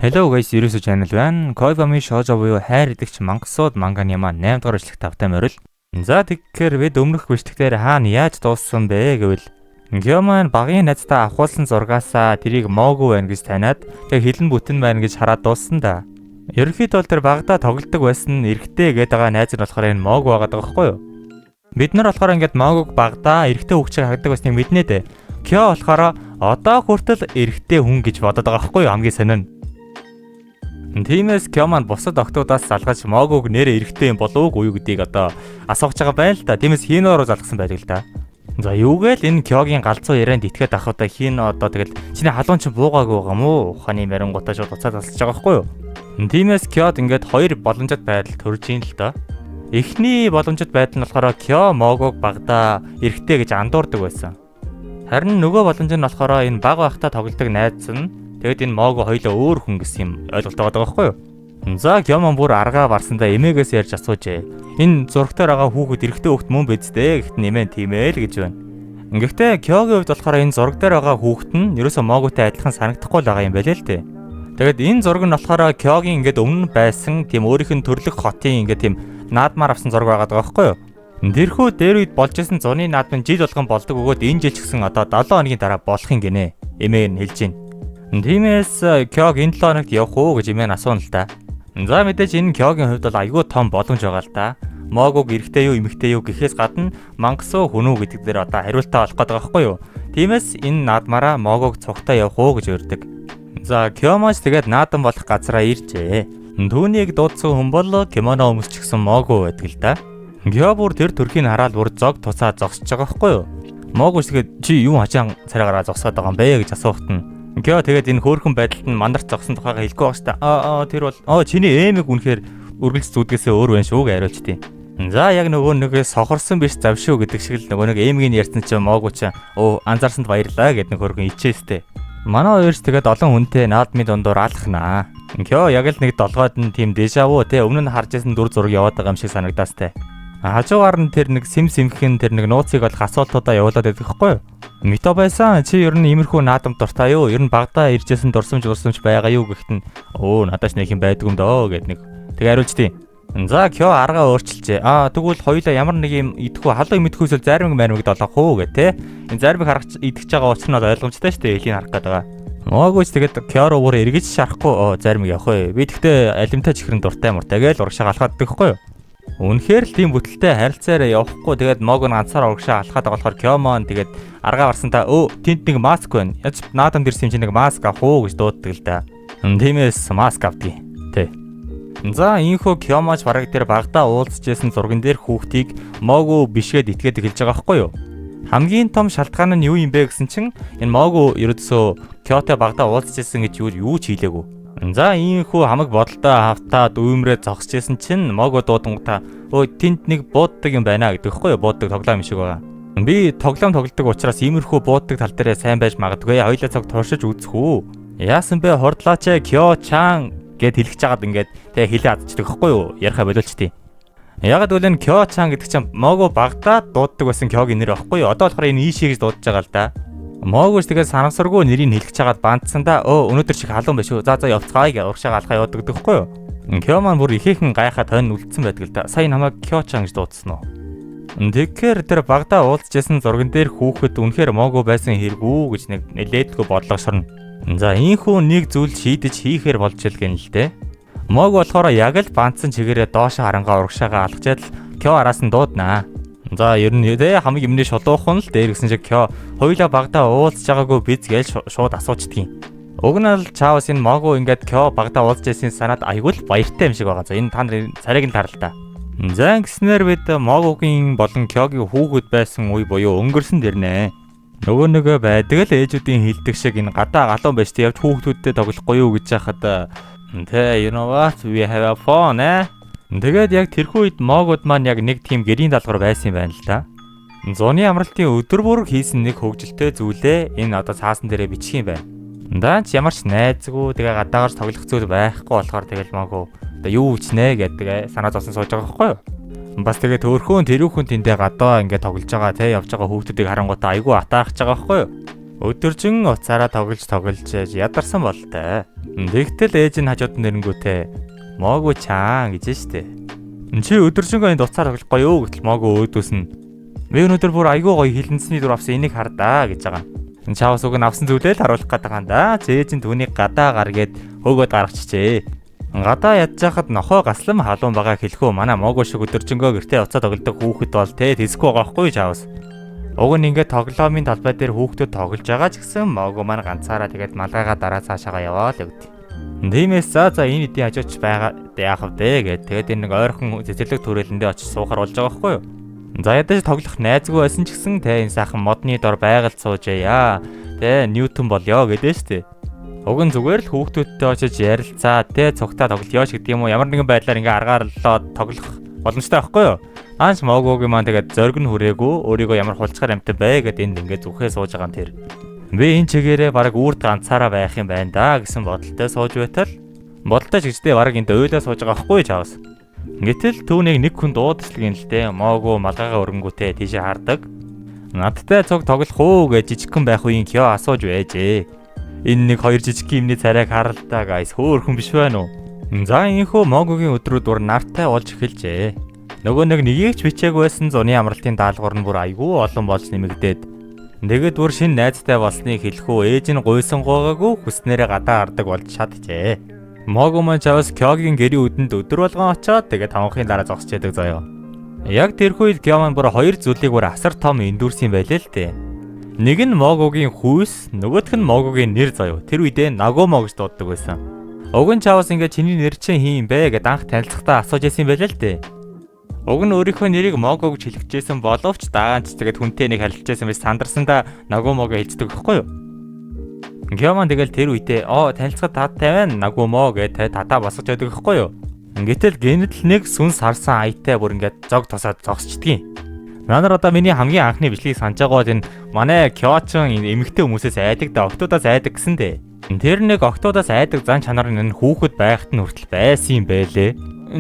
Hello guys, ерөөсөө channel байна. Koibami Shoujo буюу хайр идэгч мангасууд манганы маань 8 дугаар бичлэг тавтай морил. За, тэгэхээр бид өмнөх бичлэгтэр хаана яаж дууссан бэ гэвэл Кё маань багын найздаа авахулсан зургаасаа тэрийг Могу байна гэж таниад, тэг хилэн бүтэн байна гэж хараад дууссан да. Ерөнхийдөө бол тэр багадаа тоглодог байсан эрэгтэй гэдэг байгаа найз нь болохоор энэ Могу байгаа байхгүй юу? Бид нар болохоор ингээд Могуг багадаа эрэгтэй хүүхчийг хагдаг байсныг мэднэ дээ. Кё болохоор одоо хүртэл эрэгтэй хүн гэж бодод байгаа байхгүй юу, хамгийн сонин. Тиймээс Кё маань бусад охтуудаас залгаж Могуг нэрээ эрэгтэй юм болов уу гэдгийг одоо асууж байгаа байна л да. Тиймээс Хино руу залгасан байдаг л да. За, юугээл энэ Кёгийн галзуу ярианд итгээд ахудаа Хино одоо тэгэл чиний халуун чинь буугаагүй байгаа юм уу? Ухааны марингуудаа шууд уцаа засалж байгаа байхгүй юу? Тиймээс Кёд ингээд хоёр боломжит байдал төрж ийн л доо. Эхний боломжит байдал нь болохоор Кё Могуг багадаа эрэгтэй гэж андуурдаг байсан. Харин нөгөө боломж нь болохоор энэ баг байхдаа тоглодог найз нь, тэгээд энэ Могу хоёлоо өөр хүн гэсэн юм ойлголт байгаа байхгүй юу? За, Кё маань бүр аргаа барсандаа эмээгээс ярьж асуужээ. Энэ зурагтаар байгаа хүүхэд эрэгтэй хүүхэд мөн биз дээ гэхэд эмээ тийм ээ л гэж байна. Гэхдээ Кёгийн хувьд болохоор энэ зураг дээр байгаа хүүхэд нь ерөөсөө Могутай адилхан санагдахгүй л байгаа юм байлээ л дээ. Тэгээд энэ зураг нь болохоор Кёгийн ингээд өмнө байсан тийм өөрийнх нь төрлөх хотын ингээд тийм наадмаар авсан зураг байгаа байхгүй юу? Тэрхүү дээр үед болж исэн зуны наадам жил болгон болдог өгөөд энэ жил ч гэсэн одоо 7 хоногийн дараа болох юм гинэ. Эмээ нь хэлж байна. Тиймээс Кёг энэ 7 хоногт явах уу гэж эмээ нь асууна л да. За, мэдээж энэ Кёгийн хувьд бол айгүй том боломж байгаа л да. Могуг эрэгтэй юу, эмэгтэй юу гэхээс гадна мангасуу хүн үү гэдэг дээр одоо хариултаа олох гээд байгаа байхгүй юу? Тиймээс энэ наадмаараа Могуг цугтаа явах уу гэж урьдаг. За, Кё маань тэгээд наадам болох газараа иржээ. Түүнийг дуудсан хүн бол кимоно өмсчихсэн Могу байдаг л да. Кё бүр тэр төрхийг хараад бүр зог тусаа зогсож байгаа байхгүй юу? Могу тэгээд чи юу хачаан царай гараа зогсоод байгаа юм бэ гэж асуухт нь Кё тэгээд энэ хөөрхөн байдалд нь мандарч зогсон тухайга хэлэхгүй байгаа шүү дээ. Аа, тэр бол оо чиний эмэг үнэхээр үргэлж зүудгээсээ өөр байна шүү гэж хариулчдیں۔ За, яг нөгөө нэг сохорсон биш зав шүү гэдэг шиг л нөгөө нэг эмгийн ярьсан чинь Могу чи өө анзаарсанд баярлаа гэд нэг хөөрхөн ичээстэй. Манай хоёрч тэгээд олон хүнтэй наадмын дундуур алхнаа. Кё яг л нэг долгойд нь тийм déjà vu те, өмнө нь харж исэн дүр зураг яваад байгаа юм шиг санагдаастай. Хажуугаар нь тэр нэг сим симхэн тэр нэг нууцыг олох асуултуудаа явуулаад байдаг хгүй юу? Мито байсан, чи ер нь иймэрхүү наадам дуртай юу? Ер нь багадаа иржсэн дурсамж дурсамж байгаа юу гэхэд нь өө надаас нэг юм байдгүй юм дөө гэд нэг тэг хариулчдیں۔ За, Кё аргаа өөрчилжээ. Аа, тэгвэл хоёулаа ямар нэг юм идэхүү, халуун юм идэхүү эсвэл зарим маримыг долоох уу гэх те. Энэ заримыг харах идэж байгаа учир нь бол ойлгомжтой шүү дээ. Элийг харах гээд байгаа. Могууч тэгээд Кё руу бүр эргэж шарахгүй оо зарим явах вэ. Би тэгтээ алимтай чихрэн дуртай муртай гээл урагшаа галахад байхгүй юу? Үнэхээр л тийм бүтэлтэй харилцаараа явахгүй, тэгээд Мог нь ганцаараа урагшаа алхаад байгаа болохоор Кё маань тэгээд аргаа барсан та өө тэнд нэг маск байна. Яаж наадам дэрсэн юм чи нэг маск авах уу гэж дууддаг л да. Тиймээс маск авдгийг. Тэ. За, ийхүү Кё маань бараг тэр багадаа уулзж исэн зурган дээр хүүхдийг Могу бишгээд итгээд хэлж байгаа байхгүй юу? Хамгийн том шалтгаан нь юу юм бэ гэсэн чинь энэ Могу ерөөдсөө Кётой багадаа уулзж исэн гэж юу ч хэлээгүй. За, ийхүү хамаг бодолтой хавтаад үймрээ зогсож исэн чинь Могу дуудангуудаа өө тэнд нэг бууддаг юм байна гэдэг хэвгүй юу? Бууддаг тоглоом шиг байгаа. Би тоглоом тоглодог учраас иймэрхүү бууддаг тал дээрээ сайн байж магадгүй. Хоёлаа цог туршиж үзэх үү? Яасан бэ, хурдлаач ээ, Кё чан гэд хэлэх чагаад ингээд тэг хилээ адчдаг хэвгүй юу? Яриха боловчтий. Ягаад гэвэл энэ Кё чан гэдэг чинь Могу багадаа дууддаг байсан Кёгийн нэр багхгүй юу? Одоо болохоор энэ Иши гэж дуудаж байгаа л да. Могуш тэгээд санамсаргүй нэрийг хэлэх чагаад бандсандаа өө өнөөдөр шиг халуун байх шүү. За за, явцгаая гэж урагшаа галахаа явдаг гэхгүй юу? Кё маань бүр ихээхэн гайхаад хонь үлдсэн байдаг л да. Сая намайг Кё чан гэж дуудсан уу? Тэгэхээр тэр багадаа уулзж исэн зурган дээр хүүхэд үнэхээр Могу байсан хэрэгүү гэж нэг нэлээдгүй бодлого шорно. За, ийхүү нэг зүйл шийдэж хийхээр болж ил гэн л дээ. Мог болохоор яг л бандсан чигээрээ доошо харангаа урагшаага алхажаад л Кё араас нь дууднаа. За, ер нь тэ хамаг юмны шулуухан л дээр гисэн шиг Кё хоёулаа багадаа уулзж байгаагүй биз гээл шууд асуучдгийн. Уг нь л Чаус энэ Могу ингээд Кё багадаа уулзж байсан санаад айгүй л баяртай юм шиг байгаа. За, энэ та нарын царайг нь тарал та. За, ингэснээр бид Могугийн болон Кёгийн хүүхэд байсан үе буюу өнгөрсөн дэрнэ. Нөгөө нөгөө байдаг л ээжүүдийн хэлдэг шиг энэ гадаа галуун байж тэ явж хүүхдүүдтэй тоглохгүй юу гэж яхад тэ you know what, we have a fun э. Тэгээд яг тэрхүү үед Могууд маань яг нэг тийм гэрийн даалгавар байсан юм байна л да. Зуны амралтын өдөр бүр хийсэн нэг хөгжилтэй зүйлээ энэ одоо цаасан дээрээ бичих юм байна. Даанч ямар ч найзгүй, тэгээ гадаагаар тоглох зүйл байхгүй болохоор тэгэл Могу одоо юу үчнэ гэдэг санаа зовсон сууж байгаа байхгүй юу? Бас тэгээ төөрхөн тэрүүхэн тэндээ гадаа ингээд тоглож байгаа те явж байгаа хүүхдүүдийг харангуйтаа айгүй атаахж байгаа байхгүй юу? Өдөржин уцаараа тоглож тоглож ядарсан болтой. Тэгтэл ээж нь хажууд нь нэрэнгүүтээ "Могу чаан" гэж штэ. "Чи өдөржингөө энд уцаар тоглохгүй юу?" гэтэл Могу өөдөөс нь "Би өнөөдөр бүр айгүй гоё хилэнцний дүр авсан, энийг хардаа" гэж байгаа. Чаавас уг нь авсан зүйлээ л харуулах гээд байгаа юм да. Ээж нь түүнийг гадаа гар гээд хөөгөөд гаргачихжээ. Гадаа ядж хахад нохоо гаслан халуун байгаа хэлэхүү манай Могу шиг өдөржингөө гэртээ уцаа тоглодог хүүхэд бол те тэсэхгүй байгаа байхгүй чаавас. Уг нь ингээд тоглоомын талбай дээр хүүхдүүд тоглож байгаа ч гэсэн Могу маань ганцаараа тэгээд малгайгаа дараа цаашаага яваал өгд. Тиймээс за энэ эдийн хажууч байгаа яах вэ гэд тэгээд энэ нэг ойрхон цэцэрлэг түрээлэндээ очиж суухар болж байгаа байхгүй юу. За ядаж тоглох найзгүй байсан ч гэсэн те энэ сайхан модны дор байгальд сууж яа. Тэ Ньютон болёо гэдээ штэ. Уг нь зүгээр л хүүхдүүдтэй очиж ярилцаа те цугтаа тоглоё ч гэдэг юм уу, ямар нэгэн байдлаар ингээ аргаарлаад тоглох боломжтой байхгүй юу? Аанч Могугийн маань тэгээд зориг нь хүрээгүй, өөрийгөө ямар хулцгаар амьтан бэ гэд энд ингээ зүхээ сууж байгаа юм тэр. Би энэ чигээрээ бараг үрд ганцаараа байх юм байна да гэсэн бодолтой сууж байтал, бодолтой ч гэжтэй бараг энд уйлаа сууж байгаа байхгүй чаавас. Гэтэл түүнийг нэг хүн дуудчихлаг юм л дээ. Могу малгайгаа өргөнгүүтээ тийшээ хардаг. "Надтай цуг тоглох уу?" гэж жижигхэн байх үеийн Кё асууж байжээ. Энэ нэг хоёр жижиг юмны царайг харалтаа guys, хөөхөн биш байна уу? За энэхүү Могугийн өдрүүд бүр нартай болж эхэлжээ. Нөгөө нэг нэгийг ч бичээгүй байсан зуны амралтын даалгавар нь бүр айгүй олон болж нэмэгдээд, тэгээд бүр шинэ найзтай болсныг хэлэхүү ээж нь гуйсан гуйгаагүй хүснээрээ гадаа хардаг болж чаджээ. Могу маань чавас Кёгийн гэрийн үдэнд өдөр болгон очоод тэгээд тавхын дараа зогсож яадаг заяа. Яг тэрхүү үед Кё маань бүр хоёр зүйлийг бүр асар том эндүрсэн юм байлээ л дээ. Нэг нь Могугийн хүйс, нөгөөх нь Могугийн нэр заяа. Тэр үедээ Нагумо гэж дууддаг байсан. Уг нь чавас ингээд "Чиний нэр чинь хин юм бэ?" гэд анх танилцахдаа асууж байсан юм байлээ л дээ. Уг нь өөрийнхөө нэрийг Могу гэж хэлчихсэн боловч дагаанч тэгээд хүнтэй нэг харилцажсэн байж сандарсандаа Нагумо гэж хэлцдэг байхгүй юу? Кё маань тэгэл тэр үедээ "Оо, танилцахад таатай байна, Нагумо" гэж татаа босгож байдаг байхгүй юу? Гэтэл гэнэт л нэг сүнс харсан аятай бүр ингээд зог тосоод зогсчдгийн. Наа нар одоо миний хамгийн анхны бичлэгийг санаж байгаа бол энэ манай Кёчин эмэгтэй хүмүүсээс айдаг да, октоудаас айдаг гэсэн дээ. Тэр нэг октоудаас айдаг зан чанар нь энэ хүүхэд байхад нь хүртэл байсан юм бэлээ.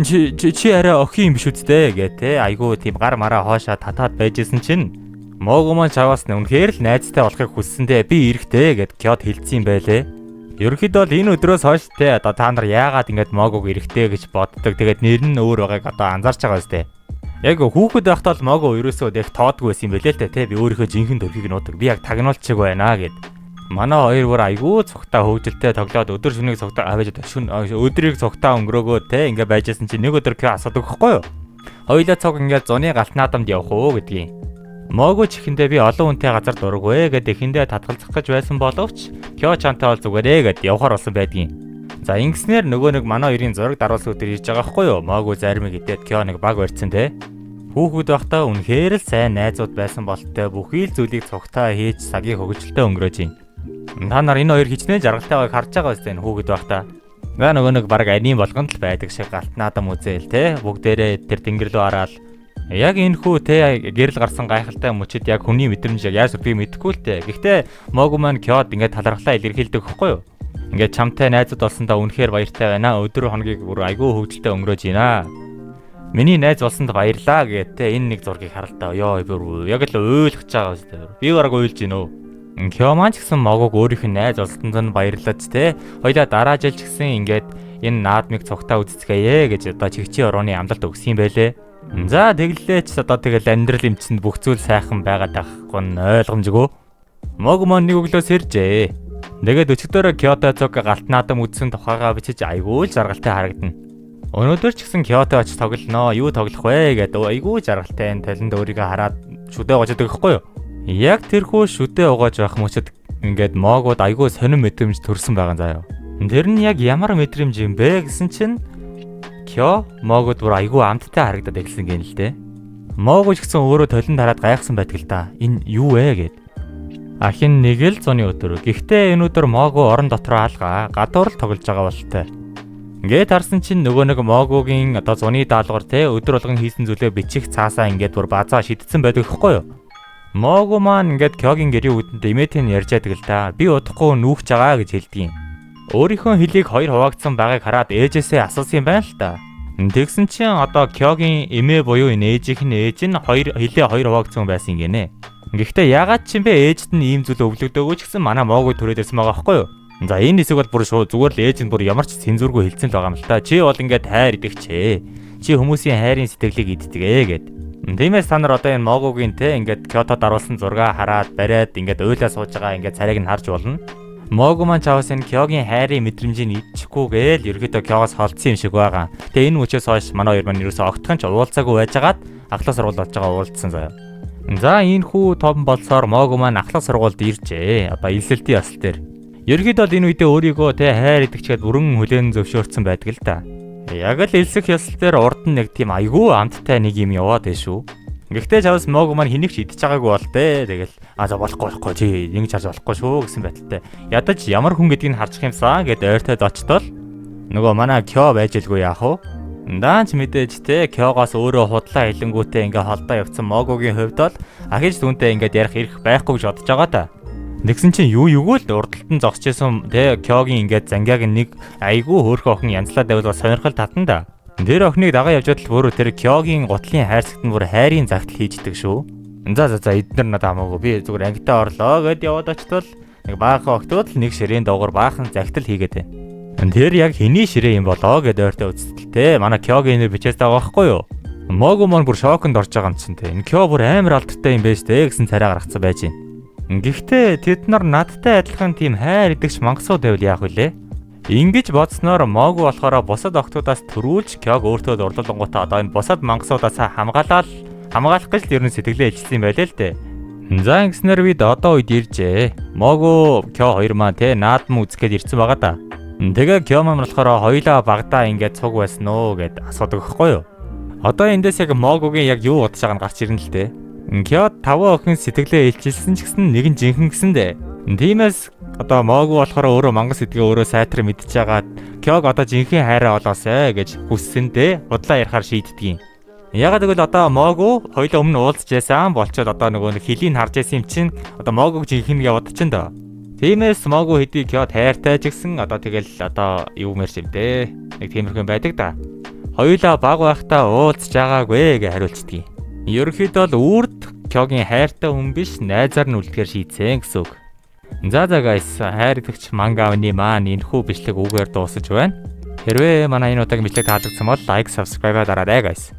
Чи чи арай охин юм биш үсттэй гэ те айгуу тийм гар мараа хоошаа татаад байжсэн чинь Могу маань чаваас нь үнэхээр л найзтай болохыг хүссэндээ "Би эрэхтэй" гэд Кёд хэлсэн юм байлээ. Ерөнхийдөө бол энэ өдрөөс хойш те одоо та нар яагаад ингэж Могуг эрэхтэй гэж боддог, тэгээд нэр нь өөр байгааг одоо анзаарч байгаа үстэй. Яг хүүхэд байхдаа бол Могу ерөөсөө яг тоодгүй байсан юм байлээ л те, би өөрийнхөө жинхэнэ төрхийг нуудаг. Би яг тагнуулчих байна гэд. Манай хоёр бүр айгүй цугтаа хөвгөлтэй тоглоод өдөр шөнийг цугтаа аваад шүн өдрийг цугтаа өнгөрөөгөө те ингээ байжсэн чинь нэг өдөр Кё асуудаг байхгүй юу? "Хоёулаа цуг ингээ зуны галт наадамд явах уу?" гэдгийг. Могу ч ихэндээ "Би олон хүнтэй газар дурггүй" гэд эхэндээ татгалзах гэж байсан боловч Кё чантай бол "Зүгээрээ" гэд явхаар болсон байдгийн. За ингэснээр нөгөө нэг манай хоёрын зураг даруулсан өдөр ирж байгаа байхгүй юу? Могу зармиг идээд Кё нэг баг барьсан те. Хүүхэд байхдаа үнэхээр л сайн найзууд байсан болттой бүхий л зүйлийг цугтаа хийж цагийг хөгжилтэй өнгөрөөж юм. Та нар энэ хоёр хичнээн жаргалтай байгааг харж байгаа үстэй энэ хүүхэд байхдаа. За нөгөө нэг баг анийн болгонд л байдаг шиг галт наадам үзээл те, бүгдээрээ тэр тэнгэр рүү хараад яг энэ хүү те гэрэл гарсан гайхалтай мөчид яг хүний мэдрэмж яг яаж төрдгийг мэдэхгүй л те. Гэхдээ Могу маань Кёд ингээд талархлаа илэрхийлдэг байхгүй юу? Ингээд "Чамтай найзууд болсондоо үнэхээр баяртай байна. Өдөр хоногийг бүр айгүй хөгжилтэй өнгөрөөж байна. Миний найз болсонд баярлаа" гэт те энэ нэг зургийг харалтаа. Йоо, бүр яг л уйлгаж байгаа үстэй. Би бараг уйлж гин өө. Кё маань ч гэсэн Могуг өөрийнх нь найз болсонд нь баярлаж те хоёлаа дараа жил ч гэсэн ингээд энэ наадмыг цугтаа үзцгээе гэж одоо чигчийн орооны амлалт өгсөн юм байлээ. За тэглээ ч одоо тэгэл амьдрал эмчинд бүх зүйл сайхан байгаад байхгүй нь ойлгомжгүй. Могу маань нэг өглөө сэржээ. Тэгээд өчигдөрөө Кётой цуг галт наадам үзсэн тухайгаа бичиж айгүй л жаргалтай харагдана. Өнөөдөр ч гэсэн Кётой очиж тоглоно. Юу тоглох вэ гэдэг айгүй жаргалтай энэ талент өөрийгөө хараад шүдэ угааж байдаг байхгүй юу? Яг тэрхүү шүдэ угааж байх мөчөд ингээд Могууд айгүй сонин мэдрэмж төрсэн байгаа заяа. Тэр нь яг ямар мэдрэмж юм бэ гэсэн чинь Кё Могууд бүр айгүй амттай харагдаад эхэлсэн гэн л дээ. Могуу ч гэсэн өөрөө толинд хараад гайхсан байдаг л да. Энэ юу вэ гэд. Ахин нэг л зуны өдөр. Гэхдээ энэ өдөр Могу орон дотроо алгаа гадуур л тоглож байгаа болтой. Ингээд харсан чинь нөгөө нэг Могугийн одоо зуны даалгавар те өдөр болгон хийсэн зүйлээ бичих цаасаа ингээд бүр базаа шидсэн байдаг гэхгүй юу? Могу маань ингээд Кёгийн гэрийн үдэнд эмээтэй нь ярьж байдаг л да. "Би удахгүй нүүхж байгаа" гэж хэлдэг юм. Өөрийнхөө хөлийг хоёр хуваагдсан байгааг хараад ээжээсээ асуусан юм байна л та. Тэгсэн чинь одоо Кёгийн эмээ буюу энэ ээжийнх нь ээж нь хоёр хөлөө хоёр хуваагдсан байсан гинэ. Гэхдээ ягаад ч юм бэ, ээжд нь ийм зүйл өвлөгдөөгүй ч гэсэн манай Могу түрээд ирсэн байгаа байхгүй юу? За, энэ хэсэг бол бүр шууд зүгээр л ээж нь бүр ямар ч цензургүй хэлсэн л байгаа юм л та. Чи бол ингээд хайр идэгч ээ. Чи хүмүүсийн хайрын сэтгэлийг иддэг ээ гэд. Тиймээс та нар одоо энэ Могугийн те ингээд Кёто даруулсан зураг хараад бариад ингээд уйлаа сууж байгаа ингээд царайг нь харж болно. Могу маань чаваас энэ Кёгийн хайрын мэдрэмжийг идчихгүй гээл ерөөдөө Кёгоос холдсон юм шиг байгаа. Тэгээ энэ мөчөөс хойш манай хоёр маань ерөөсөө огтхон ч уулзаагүй байжгаад ахлах сургууль болж байгаа уулзсан заяа. За, энэ хүү том болсоор Могу маань ахлах сургуульд иржээ. Одоо элсэлтийн ёслол дээр. Ерөнхийдөө бол энэ үедээ өөрийгөө те хайр идэгчгээд бүрэн хүлээн зөвшөөрсөн байдаг л да. Яг л элсэх ёслол дээр урд нь нэг тийм айгүй амттай нэг юм яваад байна шүү. Гэхдээ чавс Могу маань хэнийг ч идэж байгаагүй бол те. Тэгэл а за, болохгүй, болохгүй, чи ингэж харж болохгүй шүү гэсэн байдалтай. Ядаж ямар хүн гэдгийг нь харчих юмсан гэд ойртойд очтол нөгөө манай Кё байж илгүй яах вэ? Даанч мэдээж те Кёгоос өөрөө худлаа хэлэнгүүтээ ингээ холдоо явцсан Могугийн хувьд бол ахиж түүнтэй ингээд ярих эрх байхгүй гэж бодож байгаа та. Тэгсэн чинь юу юугүй л урдталт нь зогсож исэн те Кёгийн ингээд зангиаг нэг айгүй хөөрхөн охин янзлаад байвал сонирхол татан да. Тэр охиныг дагаа явжгаад л бүр тэр Кёгийн гутлын хайрцагт нь бүр хайрын загтал хийждэг шүү. За за за, эднэр надад хамаагүй, би зүгээр ангитаа орлоо гэд яваад очтол нэг баахан охтууд л нэг ширээн доогоор баахан загтал хийгээд байна. Тэр яг хэний ширээ юм болоо гэд ойртой үзтэл те манай Кёгийн нэр бичээс байгаа байхгүй юу? Могу мон бүр шоконд орж байгаа юм чинь те. Энэ Кё бүр амар алдартай юм байж тэ гэсэн царай гаргацсан байж байна. Гэхдээ тэд нар надтай адилхан тийм хайр идэгч мангасууд байвал яах вүлээ? Ингэж бодсноор Могу болохоор бусад охтуудаас төрүүлж Кёг өөртөө дурлуулангуудаа одоо энэ бусад мангасуудаас хамгаалаад хамгаалах гэж л ер нь сэтгэлээ илчилсэн юм байлээ л дээ. За, ингэснээр бид одоо үед иржээ. Могу, Кё хоёр маань те наадам үзэх гээд ирсэн байгаа да. Тэгээ Кё маань болохоор хоёлаа багадаа ингээд цуг байсан уу гэд асуудаг байхгүй юу? Одоо эндээс яг Могугийн яг юу бодож байгааг нь гарч ирнэ л дээ. Кё таван охин сэтгэлээ илчилсэн ч гэсэн нэг нь жинхэнэ гэсэн дээ. Тиймээс одоо Могу болохоор өөрөө мангас гэдгээ өөрөө сайтар мэдчихэж байгаад Кёг одоо жинхэнэ хайраа олоосай гэж хүссэндээ худлаа ярихаар шийддэг юм. Ягаад гэвэл одоо Могу хоёулаа өмнө уулзч байсан болчоод одоо нөгөө нэг хөлийг харж байсан юм чинь одоо Могуг жинхэнэ гэж бодчихно доо. Тиймээс Могу хэдий Кёд хайртай ч гэсэн одоо тэгэл одоо юу мэрч юм дээ. Нэг тиймэрхүү байдаг да. Хоёулаа баг байхдаа уулзч байгаагүй гэж хариулцдаг юм. Ерөнхийдөө л үрд Кёгийн хайртай хүн биш, найзаар нь үлдэхээр шийдсэн гэсэн үг. За за guys, хайр идэгч мангааны маань энэхүү бичлэг үүгээр дуусаж байна. Хэрвээ манай энэ удаагийн бичлэг таалагдсан бол like, subscribe дараарай, guys.